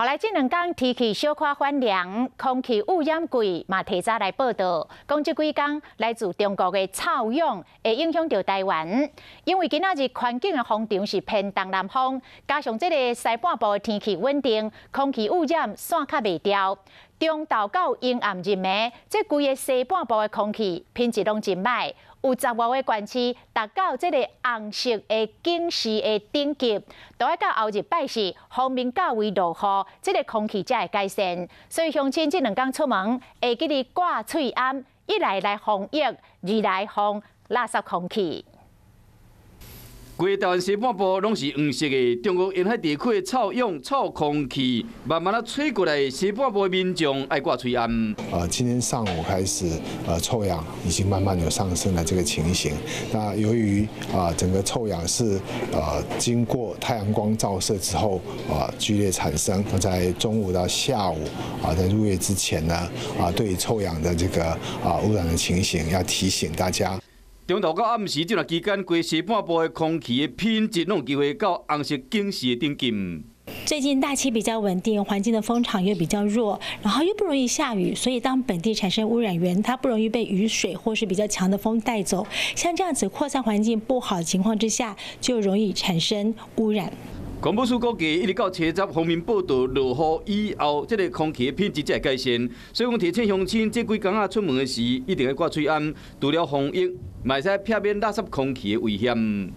後來這兩工天氣小可反涼，空氣污染櫃嘛提早來報道，講這幾工來自中國的臭氧會影響著台灣，因為今仔日環境的風場是偏東南風，加上這个西半部的天氣穩定，空氣污染散較袂著。中晝到陰暗入暝，這規个西半部的空氣品質攏真䆀，有十外个縣市達到這个紅色的警示的等級，都愛到後日拜四，鋒面到位落雨，這个空氣才會改善。所以鄉親這兩工出門會記得掛喙罨，一來來防疫，二來防垃圾空氣。規台灣西半部攏是黃色的，中國沿海地區的臭氧、臭空氣慢慢仔吹過來，西半部的民眾愛掛喙罨。今天上午開始，臭氧已經慢慢有上升的這個情形。那由於啊，整個臭氧是經過太陽光照射之後啊劇烈產生。那在中午到下午啊，在入夜之前呢，啊，對於臭氧的這個啊污染的情形，要提醒大家。中晝到暗時這段期間，規西半部的空氣的品質攏有機會到紅色警示的等級。最近大氣比較穩定，環境的風場又比較弱，然後又不容易下雨，所以當本地產生污染源，它不容易被雨水或是比較強的風帶走。像這樣子擴散環境不好的情況之下，就容易產生污染。環保署估計，一直到初十鋒面報道落雨以後，這个空氣的品質才會改善。所以講提醒鄉親，這幾工仔出門的時，一定愛掛喙罨，除了防疫，嘛會使避免垃圾空氣的危險。